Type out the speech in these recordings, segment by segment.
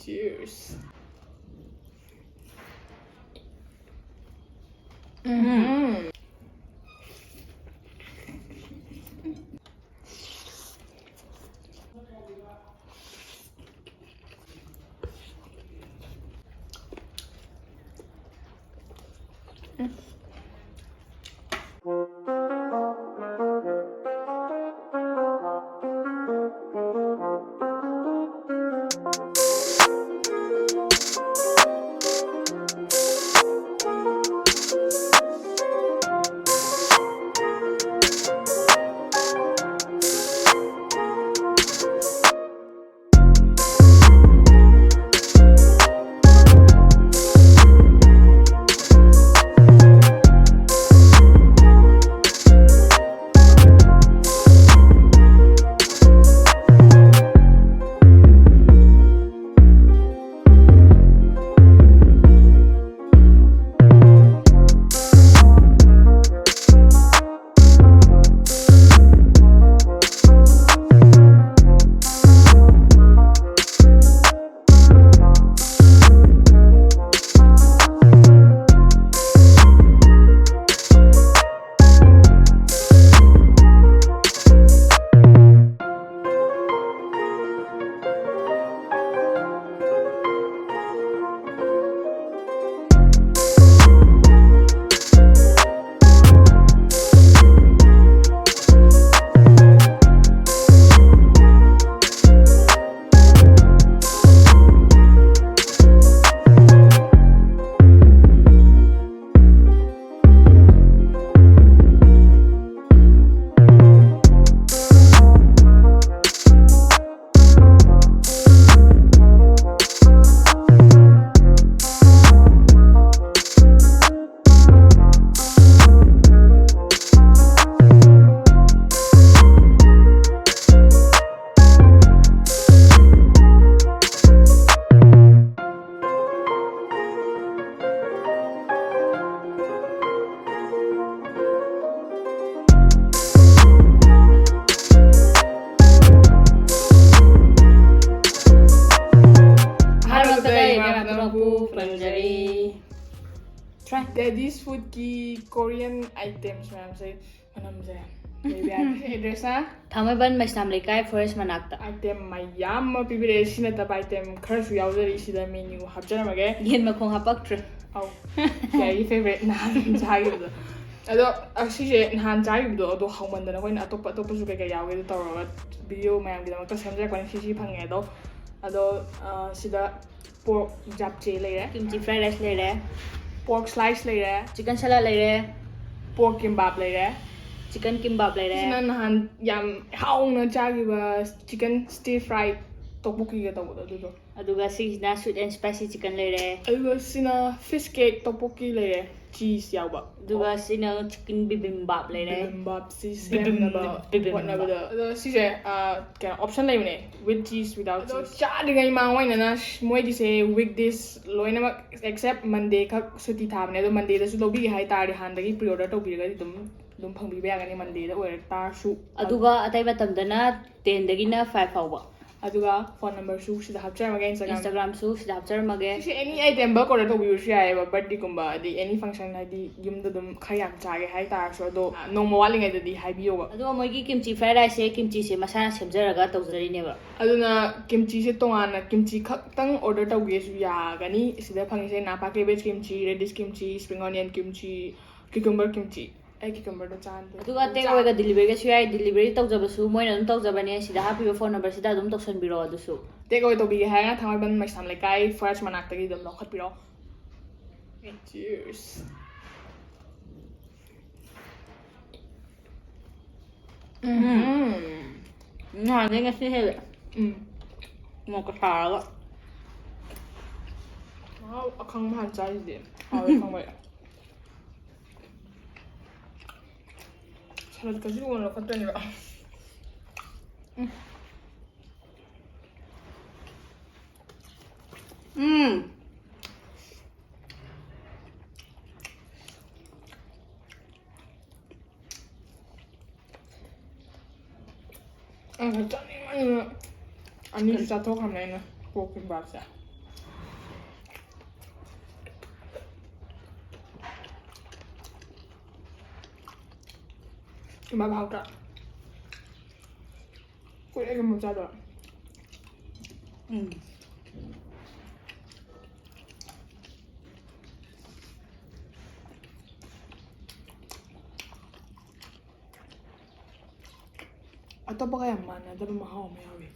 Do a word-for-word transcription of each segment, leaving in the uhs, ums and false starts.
Cheers. Mm-hmm. Daddy's Foodꯀꯤ Korean items ꯃꯌꯥꯝꯁꯦ, ꯃꯅꯝꯁꯦ ꯂꯩꯕ ꯌꯥꯗꯦ꯫ Addressꯅ ꯊꯥꯡꯃꯩꯕꯟ ꯃꯩꯁꯅꯥꯝ ꯂꯩꯀꯥꯏ, Forest ꯃꯅꯥꯛꯇ꯫ Item ꯃꯌꯥꯝ ꯑꯃ ꯄꯤꯕꯤꯔꯛꯑꯦ꯫ ꯁꯤ ꯅꯠꯇꯕ item ꯈꯔꯁꯨ ꯌꯥꯎꯖꯔꯤ ꯁꯤꯗ, menu ꯍꯥꯞꯆꯔꯝꯃꯒꯦ꯫ ꯌꯦꯟ ꯃꯈꯣꯡ ꯍꯥꯄꯛꯇ꯭ꯔꯦ꯫ ꯑꯧ, ꯑꯩꯒꯤ favourite ꯅꯍꯥꯟ ꯆꯥꯈꯤꯕꯗꯣ꯫ ꯑꯗꯣ ꯑꯁꯤꯁꯦ ꯅꯍꯥꯟ ꯆꯥꯈꯤꯕꯗꯣ ꯑꯗꯣ ꯍꯧꯃꯟꯗꯅ ꯑꯩꯈꯣꯏꯅ ꯑꯇꯣꯞꯄ ꯑꯇꯣꯞꯄꯁꯨ ꯀꯩꯀꯩ ꯌꯥꯎꯒꯦꯗꯣ ꯇꯧꯔꯒ video ꯃꯌꯥꯝꯒꯤꯗꯃꯛꯇ ꯁꯦꯝꯖꯔꯛꯄꯅꯤ꯫ ꯁꯤꯁꯤ ꯐꯪꯉꯦ ꯑꯗꯣ꯫ ꯑꯗꯣ ꯑ, ꯁꯤꯗ pork japchae ꯂꯩꯔꯦ, Kimchi fried rice ꯂꯩꯔꯦ, pork slice ꯂꯩꯔꯦ, chicken salad ꯂꯩꯔꯦ, pork kimbap ꯂꯩꯔꯦ꯫ Chicken kimbap ꯂꯩꯔꯦ꯫ ꯁꯤꯅ ꯅꯍꯥꯟ ꯌꯥꯝ ꯍꯥꯎꯅ ꯆꯥꯈꯤꯕ chicken stir fry tteokbokkiꯒ ꯇꯧꯕꯗꯣ ꯑꯗꯨꯗꯣ꯫ ꯑꯗꯨꯒ ꯁꯤꯁꯤꯅ sweet and spicy chicken ꯂꯩꯔꯦ꯫ ꯑꯗꯨꯒ ꯁꯤꯅ fish cake tteokbokki ꯂꯩꯔꯦ, cheese ꯌꯥꯎꯕ꯫ ꯑꯗꯨꯒ ꯁꯤꯅ chicken bibimbap ꯂꯩꯔꯦ꯫ Bibimbap ꯁꯤ Bibim- ꯁꯦꯝꯅꯕ bibimbap. ꯍꯣꯠꯅꯕꯗ꯫ ꯑꯗꯣ ꯁꯤꯁꯦ ꯑ, ꯀꯩꯅꯣ option ꯂꯩꯕꯅꯦ, with cheese, without cheese꯫ ꯆꯥꯗ꯭ꯔꯤꯉꯩ ꯃꯃꯥꯡ ꯑꯣꯏꯅꯅ ꯃꯣꯏꯒꯤꯁꯦ weekdays ꯂꯣꯏꯅꯃꯛ except Monday ꯈꯛ ꯁꯨꯇꯤ ꯊꯥꯕꯅꯦ꯫ ꯑꯗꯣ Mondayꯗꯁꯨ ꯂꯧꯕꯤꯒꯦ ꯍꯥꯏꯇꯥꯔꯗꯤ ꯍꯥꯟꯅꯗꯒꯤ pre order ꯇꯧꯕꯤꯔꯒꯗꯤ ꯑꯗꯨꯝ ꯑꯗꯨꯝ ꯐꯪꯕꯤꯕ ꯌꯥꯒꯅꯤ Mondayꯗ ꯑꯣꯏꯔ ꯇꯥꯔꯁꯨ꯫ ꯑꯗꯨꯒ ꯑꯇꯩ ꯃꯇꯝꯗꯅ tenꯗꯒꯤꯅ five ꯐꯥꯎꯕ꯫ ꯑꯗꯨꯒ phone numberꯁꯨ ꯁꯤꯗ ꯍꯥꯞꯆꯔꯝꯃꯒꯦ, Instagram꯫ Instagramꯁꯨ ꯁꯤꯗ ꯍꯥꯞꯆꯔꯝꯃꯒꯦ꯫ ꯁꯤꯁꯦ any item bulk order ꯇꯧꯕꯤꯕꯁꯨ ꯌꯥꯏꯑꯕ, birthdayꯒꯨꯝꯕ ꯑꯗꯩ any function, ꯍꯥꯏꯗꯤ ꯌꯨꯝꯗ ꯑꯗꯨꯝ ꯈꯔ ꯌꯥꯝ ꯆꯥꯒꯦ ꯍꯥꯏꯇꯥꯔꯁꯨ꯫ ꯑꯗꯣ ꯅꯣꯡꯃ ꯋꯥꯠꯂꯤꯉꯩꯗꯗꯤ ꯍꯥꯏꯕꯤꯌꯣꯕ꯫ ꯑꯗꯨꯒ ꯃꯣꯏꯒꯤ kimchi fried riceꯁꯦ kimchiꯁꯦ ꯃꯁꯥꯅ ꯁꯦꯝꯖꯔꯒ ꯇꯧꯖꯔꯤꯅꯦꯕ꯫ ꯑꯗꯨꯅ kimchiꯁꯦ ꯇꯣꯉꯥꯟꯅ kimchi ꯈꯛꯇꯪ order ꯇꯧꯒꯦꯁꯨ ꯌꯥꯒꯅꯤ꯫ ꯁꯤꯗ ꯐꯪꯉꯤꯁꯦ napa cabbage kimchi, radish kimchi, spring onion kimchi, cucumber kimchi꯫ ꯑꯩ cucumberꯗꯣ ꯆꯥꯟꯗꯦ꯫ ꯑꯗꯨꯒ take awayꯒ deliveryꯒꯁꯨ ꯌꯥꯏ꯫ Delivery ꯇꯧꯖꯕꯁꯨ ꯃꯣꯏꯅ ꯑꯗꯨꯝ ꯇꯧꯖꯕꯅꯦ꯫ ꯁꯤꯗ ꯍꯥꯞꯄꯤꯕ phone numberꯁꯤꯗ ꯑꯗꯨꯝ ꯇꯧꯁꯟꯕꯤꯔꯛꯑꯣ꯫ ꯑꯗꯨꯁꯨ take away ꯇꯧꯕꯤꯒꯦ ꯍꯥꯏꯔꯒꯅ ꯊꯥꯡꯃꯩꯕꯟ ꯃꯩꯁꯅꯥꯝ ꯂꯩꯀꯥꯏ Forest ꯃꯅꯥꯛꯇꯒꯤ ꯑꯗꯨꯝ ꯂꯧꯈꯠꯄꯤꯔꯣ꯫ Cheers꯫ ꯎꯝ꯫ ꯅꯍꯥꯟꯗꯩ ꯉꯁꯤ ꯍꯦꯜꯂꯦ꯫ ꯎꯝ꯫ ꯃꯣꯔꯣꯛꯀ ꯁꯥꯔꯒ꯫ ꯃꯍꯥꯎ ꯑꯈꯪꯕ ꯍꯥꯟꯅ ꯆꯥꯔꯤꯁꯤꯗꯤ꯫ ꯍꯥꯎꯋꯦ ꯈꯪꯕꯩ꯫ Saladꯀꯁꯨ ꯀꯣꯟꯅ ꯂꯧꯈꯠꯇꯣꯏꯅꯦꯕ꯫ ꯎꯝ꯫ ꯑꯩꯅ ꯆꯥꯅꯤꯡꯃꯟꯗꯅ ꯑꯅꯤꯁꯨ ꯆꯥꯊꯣꯛꯈ꯭ꯔꯕꯅꯦ ꯑꯩꯅ pork kimchi ꯁꯦ꯫ ꯏꯃꯥ ꯍꯥꯎꯇ꯭ꯔꯥ? ꯀꯨꯏꯔꯦ ꯀꯩꯅꯣ ꯆꯥꯗꯕ꯫ ꯎꯝ꯫ ꯑꯇꯣꯞꯄꯒ ꯌꯥꯝ ꯃꯥꯟꯅꯗꯕ ꯃꯍꯥꯎ ꯑꯃ ꯌꯥꯎꯋꯤ꯫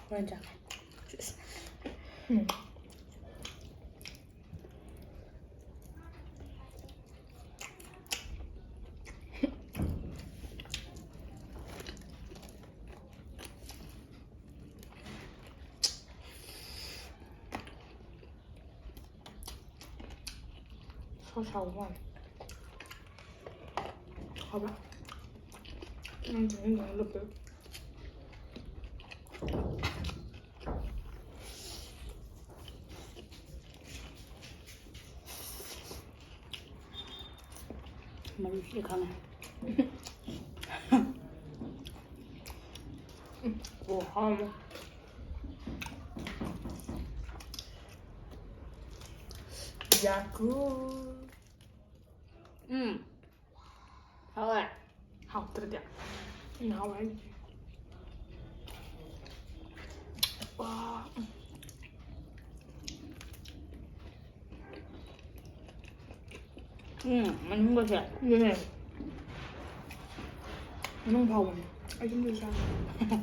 ꯍꯣꯔꯦꯟ ꯆꯥꯒꯦ꯫ ꯎꯝ꯫ ꯁꯣ ꯁꯥꯎꯕ ꯃꯥꯜꯂꯦ꯫ ꯍꯥꯎꯕ꯭ꯔꯥ? ꯅꯪ ꯆꯥꯅꯤꯡꯗ꯭ꯔꯣ ꯂꯨꯞꯄꯗꯣ? ꯃꯔꯨꯁꯤ ꯈꯪꯉꯦ꯫ ꯑꯣ, ꯍꯥꯎꯔꯦ꯫ ꯌꯥꯀꯨ꯫ ꯎꯝ꯫ ꯍꯥꯎꯋꯦ꯫ ꯍꯥꯎꯇ꯭ꯔꯗꯤ? ꯑꯩꯅ ꯍꯥꯎꯋꯦ ꯍꯥꯏꯗꯨꯗꯤ꯫ ꯋꯥ꯫ ꯎꯝ, ꯃꯅꯨꯡꯒꯁꯦ꯫ ꯑꯗꯨꯅꯦ꯫ ꯃꯅꯨꯡ ꯐꯥꯎꯕꯅꯦ꯫ ꯑꯩ ꯌꯨꯝꯗꯁꯨ ꯆꯥꯅꯤꯡꯉꯦ꯫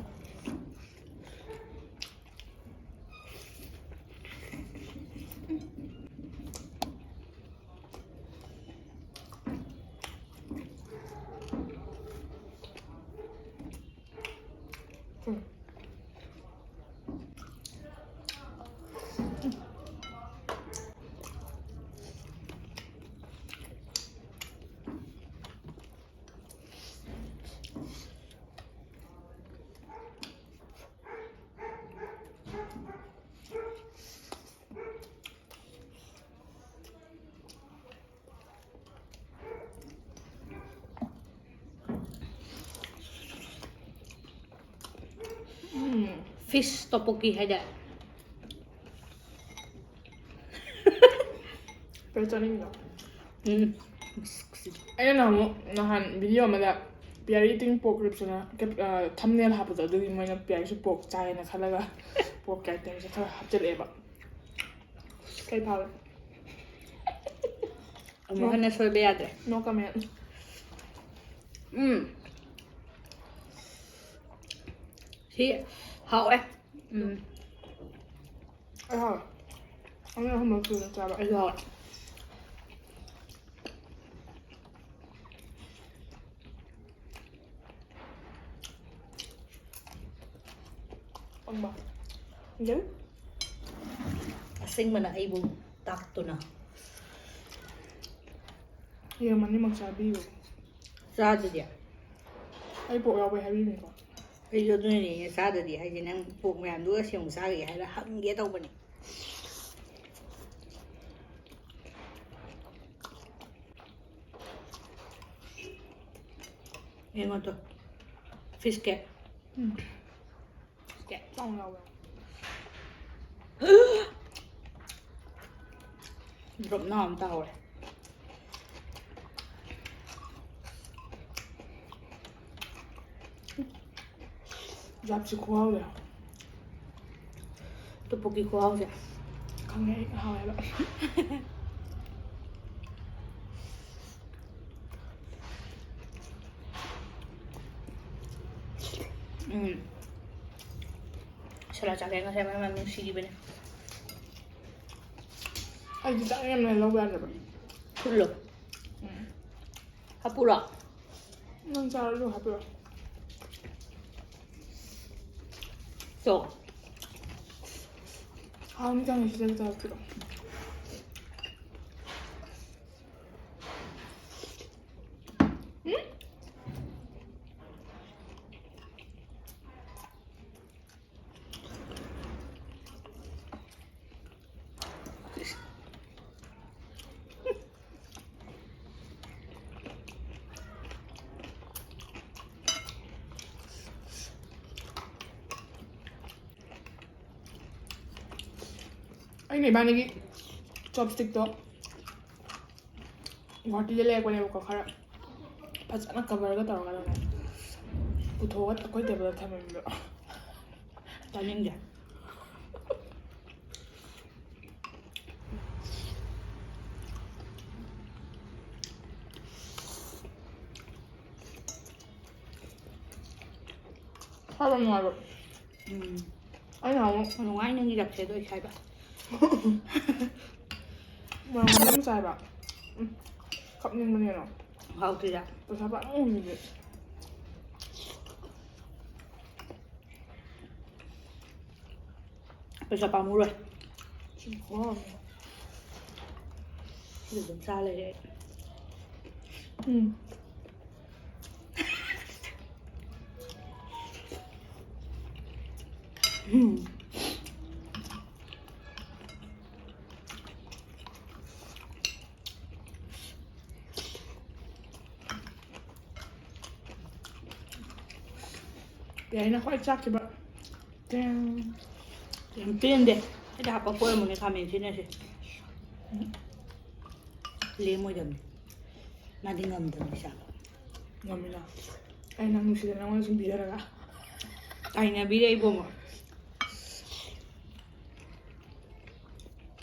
Fish tteokbokki ꯍꯥꯏꯗꯥꯏ? ꯀꯩ ꯆꯥꯅꯤꯡꯉꯤꯅꯣ? ꯎꯝ꯫ ꯑꯩꯅ ꯅꯍꯥꯟꯃꯨꯛ, ꯅꯍꯥꯟ video ꯑꯃꯗ Pear eating pork ribs ꯑꯅ cap-, ꯑ, thumbnail ꯍꯥꯞꯄꯗꯣ, ꯑꯗꯨꯒꯤ ꯃꯣꯏꯅ Pearꯁꯨ pork ꯆꯥꯏꯌꯦꯅ ꯈꯜꯂꯒ porkꯀꯤ itemꯁꯦ ꯈꯔ ꯍꯥꯞꯆꯤꯜꯂꯛꯑꯦꯕ꯫ ꯀꯩ ꯐꯥꯎꯔꯦ? ꯑꯃꯨꯛ ꯍꯟꯅ ꯁꯣꯏꯕ ꯌꯥꯗ꯭ꯔꯦ꯫ No comment. ꯎꯝ꯫ ꯁꯤ ꯍꯥꯎꯋꯦ꯫ ꯎꯝ꯫ ꯑꯩ ꯍꯥꯎꯋꯦ꯫ ꯑꯅꯤ ꯑꯍꯨꯝꯂꯛ ꯁꯨꯔꯦ ꯆꯥꯕ꯫ ꯑꯩꯁꯨ ꯍꯥꯎꯋꯦ꯫ ꯄꯪꯕ꯫ ꯌꯦꯔꯨꯝ꯫ ꯑꯁꯦꯡꯕꯅ ꯑꯩꯕꯨ ꯇꯥꯛꯇꯨꯅ꯫ ꯌꯦꯔꯨꯝ ꯑꯅꯤꯃꯛ ꯆꯥꯕꯤꯌꯨ꯫ ꯆꯥꯗꯗꯤ꯫ ꯑꯩ pork ꯌꯥꯎꯕꯩ ꯍꯥꯏꯕꯤꯕꯅꯤꯀꯣ꯫ ꯑꯩꯁꯨ ꯑꯗꯨꯅꯅꯦ ꯆꯥꯗꯗꯤ ꯍꯥꯏꯁꯦ, ꯅꯪ pork ꯃꯌꯥꯝꯗꯨꯒ ꯁꯤ ꯑꯃꯨꯛ ꯆꯥꯈꯤꯒꯦ ꯍꯥꯏꯔ ꯍꯪꯒꯦ ꯇꯧꯕꯅꯦ꯫ ꯌꯦꯡꯉꯣ ꯇꯨ꯫ Fish cake꯫ ꯎꯝ꯫ Fish cake꯫ ꯆꯥꯎꯅ ꯌꯥꯎꯋꯦ꯫ Drop ꯅꯥ ꯑꯃ ꯇꯥꯍꯧꯔꯦ꯫ ꯖꯥꯞꯁꯤ ꯈꯨꯍꯥꯎꯁꯦ꯫ ꯇꯣꯄꯣꯛꯀꯤ ꯈꯨꯍꯥꯎꯁꯦ꯫ ꯈꯪꯉꯦ ꯑꯩ ꯍꯥꯎꯋꯦꯕ꯫ ꯎꯝ꯫ ꯁꯂꯥ ꯆꯥꯛꯂꯦꯟ ꯉꯁꯥꯏ ꯃꯌꯥꯝ ꯌꯥꯝ ꯅꯨꯡꯁꯤꯈꯤꯕꯅꯦ꯫ ꯑꯩꯗꯤ ꯆꯥꯛ ꯌꯥꯝꯅ ꯂꯧꯕ ꯌꯥꯗꯕ꯫ ꯐꯨꯜꯂꯣ꯫ ꯎꯝ꯫ ꯍꯥꯞꯄꯨꯔꯣ? ꯅꯪ ꯆꯥꯔꯣ, ꯑꯗꯨꯒ ꯍꯥꯞꯄꯤꯔꯛꯑꯣ꯫ ꯆꯣ꯫ ꯍꯥꯎꯅꯤ ꯈꯪꯉꯦ, ꯁꯤꯗ ꯆꯥꯔꯛꯄꯤꯔꯣ꯫ ꯑꯩꯅ ꯏꯕꯥꯅꯤꯒꯤ chopstickꯇꯣ ꯒꯨꯍꯥꯇꯤꯗ ꯂꯩꯔꯛꯄꯅꯦꯕꯀꯣ, ꯈꯔ ꯐꯖꯅ ꯀꯕꯔꯒ ꯇꯧꯔꯒ ꯂꯩꯔꯝꯃꯦ꯫ ꯄꯨꯊꯣꯛꯑꯒ ꯑꯩꯈꯣꯏ ꯇꯦꯕꯜꯗ ꯊꯝꯃꯝꯃꯤꯕ꯫ ꯆꯥꯅꯤꯡꯗꯦ꯫ ꯍꯥꯏꯕ ꯅꯨꯡꯉꯥꯏꯕ꯫ ꯎꯝ꯫ ꯑꯩꯅ ꯑꯃꯨꯛ ꯅꯨꯡꯉꯥꯏ ꯅꯪꯒꯤ ꯂꯞꯁꯦꯗꯣ ꯑꯩ ꯁꯥꯏꯕ꯫ ꯃꯣꯔꯣꯛ ꯑꯗꯨꯝ ꯆꯥꯏꯕ꯫ ꯎꯝ꯫ ꯀꯞꯅꯤꯡꯕꯅꯦ ꯀꯩꯅꯣ꯫ ꯍꯥꯎꯇ꯭ꯔꯤꯔꯥ? ꯄꯩꯁꯥ ꯄꯥꯝꯃꯨꯏ ꯍꯧꯖꯤꯛ꯫ ꯄꯩꯁꯥ ꯄꯥꯝꯃꯨꯔꯣꯏ꯫ ꯁꯤ ꯈꯨꯍꯥꯎ ꯑꯃ꯫ ꯁꯤꯗ ꯑꯗꯨꯝ ꯆꯥ ꯂꯩꯔꯦ ꯑꯩ꯫ ꯎꯝ꯫ ꯎꯝ꯫ ꯌꯥꯏꯅ ꯈ꯭ꯋꯥꯏ ꯆꯥꯛꯈꯤꯕ꯫ ꯇꯦꯡ꯫ ꯌꯥꯝ ꯄꯦꯟꯗꯦ꯫ ꯑꯩꯗꯤ ꯍꯥꯞꯄꯛꯄ ꯑꯣꯏꯔꯝꯃꯣꯅꯦ ꯈꯥꯃꯦꯟ ꯁꯤꯟꯅꯁꯦ꯫ ꯂꯦꯝꯃꯣꯏꯗꯕꯅꯤ꯫ ꯃꯥꯗꯤ ꯉꯝꯗꯕꯅꯤ ꯆꯥꯕ꯫ ꯉꯝꯃꯤꯅ꯫ ꯑꯩ ꯅꯪ ꯅꯨꯡꯁꯤꯗꯅ ꯅꯪꯉꯣꯟꯗ ꯁꯨꯝ ꯄꯤꯖꯔꯒ꯫ ꯇꯥꯏꯅꯕꯤꯔꯦ ꯏꯕꯨꯡꯉꯣ꯫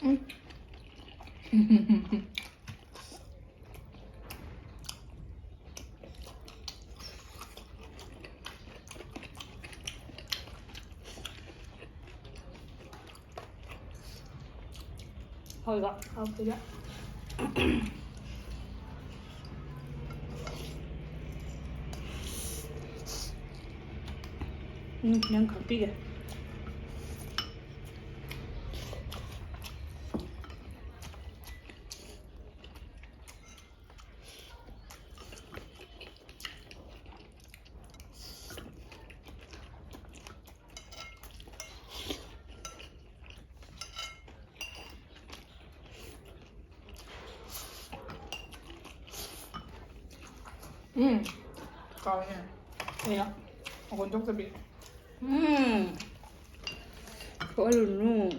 ꯎꯝ꯫ ꯍꯣꯏꯕ꯫ ꯍꯥꯎꯇꯦꯗ꯫ ꯎꯝ, ꯅꯪ ꯈꯛꯄꯤꯒꯦ꯫ ꯎꯝ꯫ ꯀꯥꯎꯏꯅꯦ꯫ ꯀꯩꯅꯣ? ꯃꯈꯣꯟ ꯊꯣꯛꯇꯕꯤ꯫ ꯎꯝ꯫ ꯊꯣꯛꯍꯜꯂꯨꯅꯨ꯫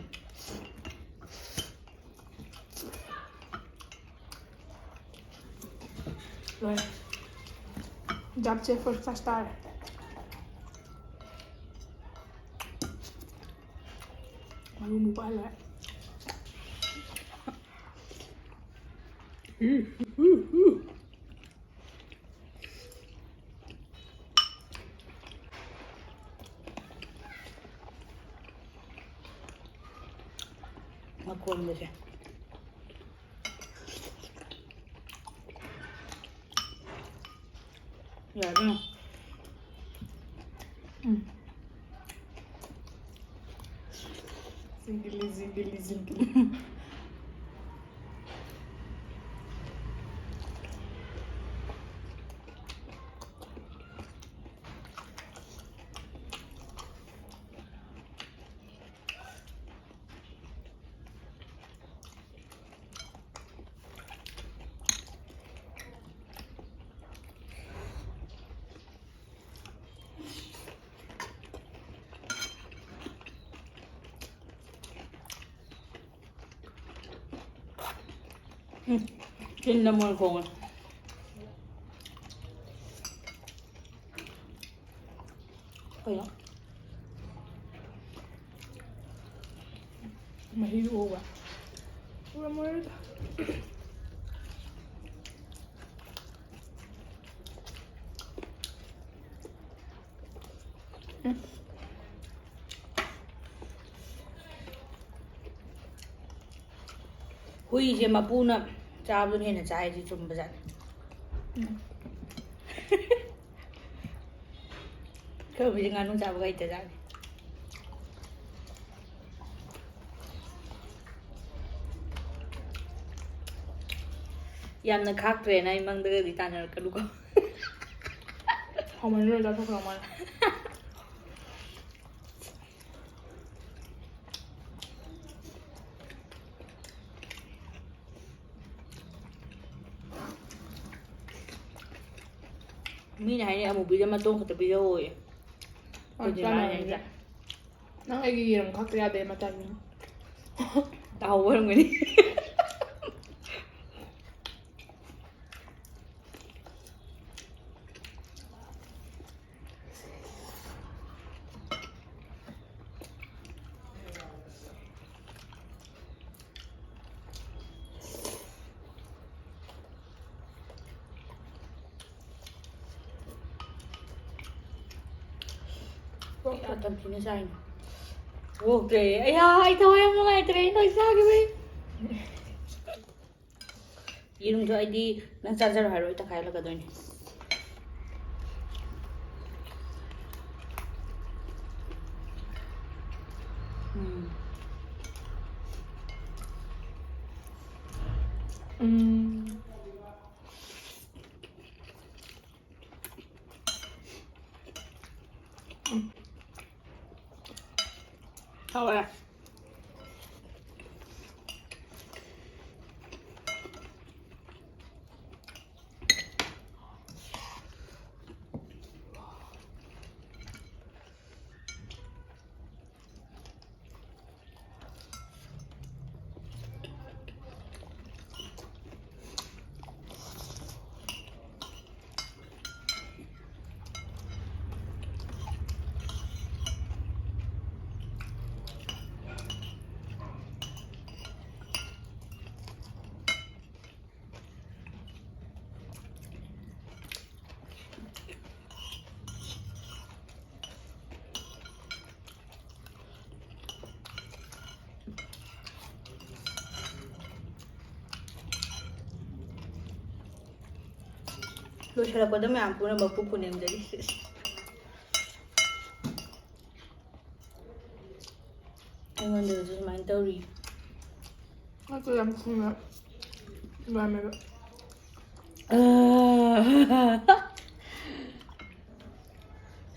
ꯂꯣꯏꯔꯦ꯫ ꯖꯥꯞꯁꯦ first class ꯇꯥꯔꯦ꯫ ꯃꯔꯨ ꯃꯨꯛ ꯄꯥꯏ ꯂꯣꯏꯔꯦ꯫ ꯃꯈꯣꯟꯒꯁꯦ꯫ ꯌꯥꯔꯦ ꯏꯕꯦꯝꯃ꯫ ꯎꯝ꯫ ꯖꯤꯡꯒꯤꯂꯤ, ꯖꯤꯡꯒꯤꯂꯤ, ꯖꯤꯡꯒꯤꯂꯤ꯫ ꯎꯝ, ꯆꯤꯟꯗ ꯃꯣꯏ ꯈꯣꯡꯉꯦ꯫ ꯀꯩꯅꯣ? ꯃꯍꯤ ꯑꯣꯕ꯫ ꯎꯔꯝꯃꯔꯣꯏꯗ꯫ ꯎꯝ꯫ ꯍꯨꯏꯁꯦ ꯃꯄꯨꯅ ꯆꯥꯕꯗꯨꯅ ꯍꯦꯟꯅ ꯆꯥꯏꯁꯦ ꯆꯨꯝꯕꯖꯥꯠꯅꯤ꯫ ꯎꯝ꯫ ꯑꯩꯈꯣꯏ ꯍꯨꯏꯁꯦ ꯉꯥꯅꯨ ꯆꯥꯕꯒ ꯍꯩꯇꯖꯥꯠꯅꯤ꯫ ꯌꯥꯝꯅ ꯈꯥꯛꯇ꯭ꯔꯦꯅ ꯑꯩ ꯃꯪꯗꯒꯗꯤ ꯇꯥꯟꯅꯔꯛꯀꯅꯨꯀꯣ꯫ ꯍꯥꯎꯃꯟꯗꯅ ꯆꯥꯊꯣꯛꯈ꯭ꯔ ꯃꯥꯜꯂꯦ꯫ ꯃꯤꯅ ꯍꯥꯏꯅꯩ ꯑꯃꯨꯕꯤꯗ ꯃꯇꯣꯡ ꯈꯛꯇ ꯄꯤꯖꯧꯑꯣꯌꯦ꯫ ꯑꯩꯈꯣꯏ ꯆꯦ ꯃꯥꯅ ꯆꯥꯅꯤꯡꯗꯦ꯫ ꯍꯥꯏꯁꯦ꯫ ꯅꯪ ꯑꯩꯒꯤ ꯌꯦꯔꯨꯝ ꯈꯛꯇ ꯌꯥꯗꯦ ꯃꯇꯝꯅꯤ꯫ ꯇꯥꯍꯧꯕ ꯑꯣꯏꯔꯝꯒꯅꯤ꯫ ꯌꯥꯝ ꯇꯝꯊꯤꯅ ꯆꯥꯏꯅꯦ꯫ ꯑꯣꯀꯦ꯫ ꯑꯩꯌꯥ, ꯑꯩ ꯊꯋꯥꯏ ꯌꯥꯝ ꯅꯨꯡꯉꯥꯏꯇ꯭ꯔꯦ, ꯑꯩ ꯂꯣꯏ ꯆꯥꯈꯤꯕꯩ꯫ ꯌꯦꯔꯨꯝꯁꯨ ꯑꯩꯗꯤ ꯅꯪ ꯆꯥꯖꯔꯣ ꯍꯥꯏꯔꯣ, ꯑꯩ ꯇꯪꯈꯥꯏ ꯍꯜꯂꯛꯀꯗꯣꯏꯅꯦ꯫ ꯎꯝ꯫ ꯎꯝ꯫ ꯎꯝ꯫ ꯍꯥꯎꯋꯦ꯫ ꯂꯣꯏꯁꯤꯜꯂꯛꯄꯗ ꯃꯌꯥꯝ ꯄꯨꯝꯅꯃꯛꯄꯨ ꯄꯨꯅꯤꯡꯗꯔꯤ꯫ ꯑꯩꯉꯣꯟꯗꯁꯨ ꯁꯨꯃꯥꯏꯅ ꯇꯧꯔꯤ꯫ ꯅꯠꯇꯦ, ꯌꯥꯝ ꯊꯨꯅ ꯂꯣꯏꯔꯝꯃꯦꯕ꯫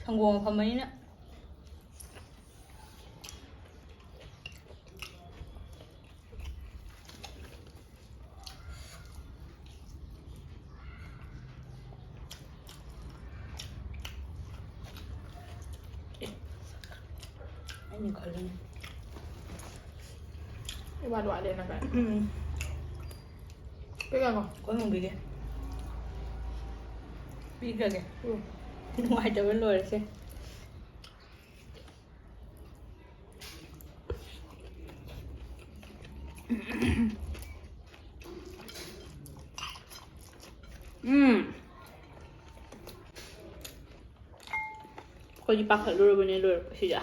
ꯁꯪꯒꯣꯝ ꯑꯐꯝꯕꯅꯤꯅ꯫ ꯑꯩꯅ ꯈꯜꯂꯤꯅꯦ꯫ ꯏꯋꯥꯠ ꯋꯥꯠꯂꯦꯅ ꯀꯥꯏ꯫ ꯎꯝ꯫ ꯄꯤꯔꯒ꯫ ꯀꯣꯟ ꯍꯣꯡꯕꯤꯒꯦ꯫ ꯄꯤꯈ꯭ꯔꯒꯦ꯫ ꯎꯝ꯫ ꯅꯨꯡꯉꯥꯏꯇꯕ ꯂꯣꯏꯔꯁꯦ꯫ ꯎꯝ꯫ ꯑꯩꯈꯣꯏꯗꯤ ꯄꯥꯈꯠꯂꯨꯔꯕꯅꯦ ꯂꯣꯏꯔꯛꯄꯁꯤꯗ꯫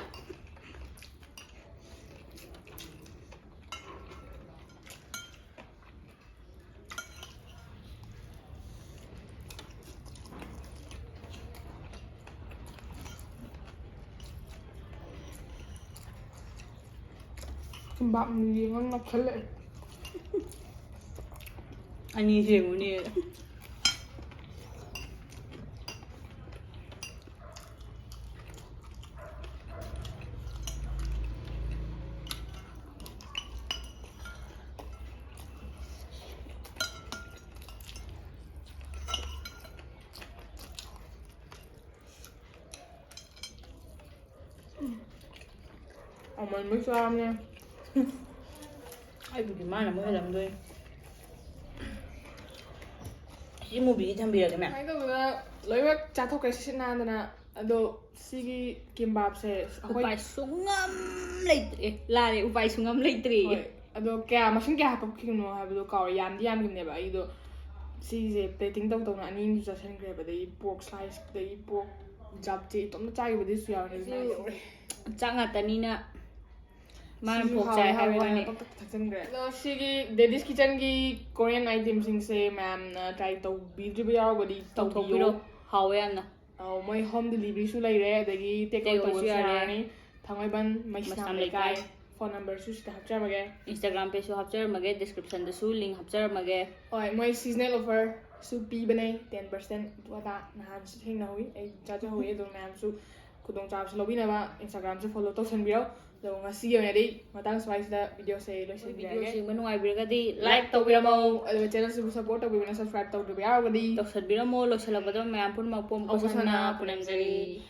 ꯀꯤꯝꯕꯥꯞ ꯌꯦꯡꯉ ꯅꯣꯛꯁꯜꯂꯛꯑꯦ꯫ ꯑꯅꯤ ꯁꯦꯝꯃꯨꯅꯦ꯫ ꯑꯃꯟꯕ ꯆꯥꯕꯅꯦ꯫ ꯑꯩꯕꯨꯗꯤ ꯃꯥꯅ ꯑꯃꯨꯛ ꯍꯦꯜꯂꯝꯗꯣꯏ꯫ ꯁꯤ ꯃꯨꯕꯤꯗꯤ ꯊꯝꯕꯤꯔꯒꯦ ꯃꯌꯥꯝ꯫ ꯁꯨꯃꯥꯏꯅ ꯇꯧꯗꯅ ꯂꯣꯏꯅꯃꯛ ꯆꯥꯊꯣꯛꯈ꯭ꯔꯦ ꯁꯤꯠ ꯅꯥꯟꯗꯅ꯫ ꯑꯗꯣ ꯁꯤꯒꯤ ꯀꯤꯝꯕꯥꯞꯁꯦ ꯑꯩꯈꯣꯏ ꯎꯄꯥꯏ ꯁꯨꯡꯉꯝ ꯂꯩꯇ꯭ꯔꯦ꯫ ꯂꯥꯜꯂꯦ, ꯎꯄꯥꯏ ꯁꯨꯡꯉꯝ ꯂꯩꯇ꯭ꯔꯦ꯫ ꯍꯣꯏ, ꯑꯗꯣ ꯀꯌꯥ, ꯃꯁꯤꯡ ꯀꯌꯥ ꯍꯥꯄꯛꯈꯤꯕꯅꯣ ꯍꯥꯏꯕꯗꯣ ꯀꯥꯎꯔꯦ꯫ ꯌꯥꯝꯗꯤ ꯌꯥꯝꯈꯤꯕꯅꯦꯕ꯫ ꯑꯩꯗꯣ ꯁꯤꯁꯦ ꯄ꯭ꯂꯦꯇꯤꯡ ꯇꯧ ꯇꯧꯅ ꯑꯅꯤ ꯑꯃꯁꯨ ꯆꯥꯁꯤꯟꯈ꯭ꯔꯦꯕ꯫ ꯑꯗꯩ ꯄꯣꯔꯛ ꯁ꯭ꯂꯥꯏꯁ, ꯑꯗꯒꯤ ꯄꯣꯔꯛ ꯖꯥꯞꯁꯦ ꯏꯇꯣꯝꯇ ꯆꯥꯈꯤꯕꯗꯨꯁꯨ ꯌꯥꯎꯔꯦ꯫ ꯑꯗꯨꯅ ꯑꯩ ꯆꯥꯛ ꯉꯥꯛꯇꯅꯤꯅ ꯃꯥꯅ ꯁꯤꯁꯨ ꯄꯣꯛ ꯆꯥꯏ ꯍꯥꯎꯋꯦ ꯍꯥꯏꯕ ꯍꯥꯏꯕ ꯋꯥꯅꯦ꯫ ꯋꯥꯅꯦ, ꯄꯪꯇꯛꯇ ꯊꯛꯆꯟꯈ꯭ꯔꯦ꯫ ꯑꯗꯣ ꯁꯤꯒꯤ ꯗꯦꯗꯤꯁ ꯀꯤꯆꯟꯒꯤ ꯀꯣꯔꯤꯌꯟ ꯑꯥꯏꯇꯦꯝꯁꯤꯡꯁꯦ ꯃꯌꯥꯝꯅ ꯇ꯭ꯔꯥꯏ ꯇꯧꯕꯤꯗ꯭ꯔꯤꯕ ꯌꯥꯎꯔꯒꯗꯤ ꯇꯧꯕꯤꯌꯣ꯫ ꯇꯧꯊꯣꯛꯄꯤꯔꯣ, ꯍꯥꯎꯋꯦ ꯌꯥꯝꯅ꯫ ꯑꯧ, ꯃꯣꯏ ꯍꯣꯝ ꯗꯤꯂꯤꯚꯔꯤꯁꯨ ꯂꯩꯔꯦ, ꯑꯗꯒꯤ ꯇꯦꯛ ꯑꯋꯦ ꯇꯧꯕꯁꯨ ꯌꯥꯔꯅꯤ꯫ ꯊꯥꯡꯃꯩꯕꯟ ꯃꯩꯁꯅꯥꯝ ꯂꯩꯀꯥꯏ꯫ ꯐꯣꯟ ꯅꯝꯕꯔꯁꯨ ꯁꯤꯗ ꯍꯥꯞꯆꯔꯝꯃꯒꯦ꯫ Instagram pageꯁꯨ ꯍꯥꯞꯆꯔꯝꯃꯒꯦ, descriptionꯗꯁꯨ link ꯍꯥꯞꯆꯔꯝꯃꯒꯦ꯫ ꯍꯣꯏ, ꯃꯣꯏ seasonal offerꯁꯨ ꯄꯤꯕꯅꯦ, ten percent ꯑꯗꯨ ꯑꯗꯥ꯫ ꯅꯍꯥꯟꯁꯨ ꯊꯦꯡꯅꯍꯧꯋꯤ, ꯑꯩ ꯆꯥꯖꯍꯧꯋꯤ꯫ ꯑꯗꯣ ꯃꯌꯥꯝꯁꯨ ꯈꯨꯗꯣꯡꯆꯥꯕꯁꯨ ꯂꯧꯕꯤꯅꯕ Instagramꯁꯨ follow ꯇꯧꯁꯟꯕꯤꯔꯣ꯫ ꯑꯗꯣ ꯉꯁꯤꯒꯤ ꯑꯣꯏꯅꯗꯤ ꯃꯇꯥꯡ ꯁ꯭ꯋꯥꯏꯁꯤꯗ videoꯁꯦ ꯑꯩꯈꯣꯏ ꯂꯣꯏꯁꯤꯟꯕꯤꯔꯒꯦ꯫ Video ꯌꯦꯡꯕ ꯅꯨꯡꯉꯥꯏꯕꯤꯔꯒꯗꯤ like like ꯇꯧꯕꯤꯔꯝꯃꯣ꯫ ꯇꯧꯕꯤꯔꯝꯃꯣ꯫ ꯑꯗꯨꯒ channelꯁꯤꯕꯨ support ꯇꯧꯕꯤꯕꯅ subscribe ꯇꯧꯗ꯭ꯔꯤꯕ ꯌꯥꯎꯔꯒꯗꯤ ꯇꯧꯁꯟꯕꯤꯔꯝꯃꯣ꯫ ꯂꯣꯏꯁꯤꯜꯂꯛꯄꯗ ꯃꯌꯥꯝ ꯄꯨꯝꯅꯃꯛꯄꯨ ꯑꯃꯨꯛꯀ ꯑꯃꯨꯛꯀ ꯍꯟꯅ ꯍꯟꯅ ꯄꯨꯅꯦꯝꯖꯔꯤ꯫ ꯄꯨꯅꯦꯝꯖꯔꯤ꯫